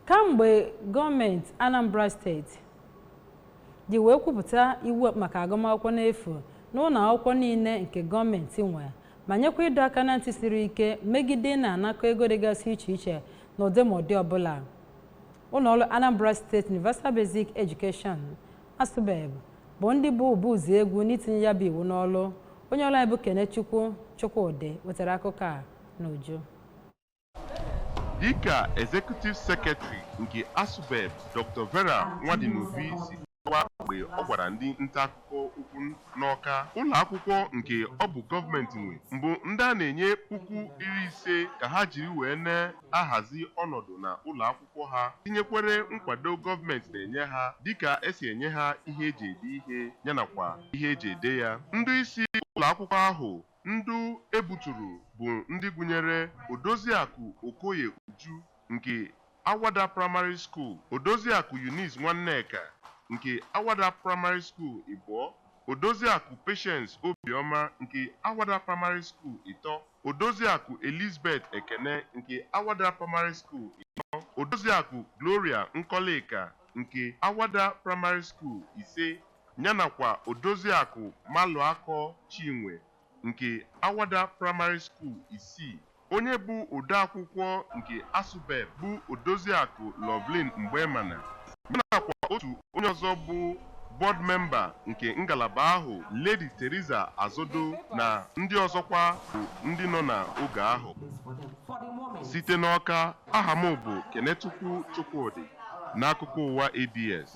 Kamgbe gọọmenti Anambra Steeti ji wee kwupụta iwu maka agụmakwụkwọ n'efu n'ụlọ akwụkwọ niile nke gọọmenti nwe, ma nyekwa ịdọ aka na ntị siri ike megide na-anakọ ego dịgasị iche iche n'ụdị ma ụdị ọbụla, ụlọọrụ Anambra State Universal Basic Education, ASUBEB, bụ ndị bụ ụbụ ụzọ egwu n'itinye ya bụ iwu n'ọrụ. Onye ọrụ anyị bụ Kenechukwu Chukwudị wetara akụkọ a n'uju. Dịka Executive Secretary nke ASUBEB, Dr. Vera Nwadinobi, si kọwaa mgbe ọ gwara ndị nta akụkọ okwu n'Awka, ụlọ akwụkwọ nke ọ bụ gọọmenti nwe mbụ ndị a na-enye 50,000 ka ha jiri wee na-ahazi ọnọdụ na ụlọ akwụkwọ ha, tinyekwere nkwado gọọmenti na-enye ha, dịka esi enye ha ihe eji ede ihe yanakwa ihe eji ede ya. Ndị isi ụlọ akwụkwọ ahụ ndụ ebuturu bụ ndị gụnyere Odoziakụ Okoye Uju nke Awada Primary School, Odoziakụ Eunice Nwanneka nke Awada Primary School Ịbụọ, Odoziakụ Patience Obiọma nke Awada Primary School Ịtọ, Odoziakụ Elizabeth Ekene nke Awada Primary School 4, Odoziakụ Gloria Nkọlịka nke Awada Primary School 5, yanakwa Odoziakụ Malụakọ Chinwe nke Awada Primary School 6. Onye bụ odeakwụkwọ nke ASUBEB bụ Odoziakụ Lovelyn Mgbemana, yanakwa otu onye ọzọ bụ board member nke ngalaba ahụ, Lady Teresa Azodo, na ndị ọzọkwa bụ ndị nọ n'oge ahụ. Site n'Awka, aha m bụ Kenechukwu Chukwudị, n'akụkọ ụwa ABS.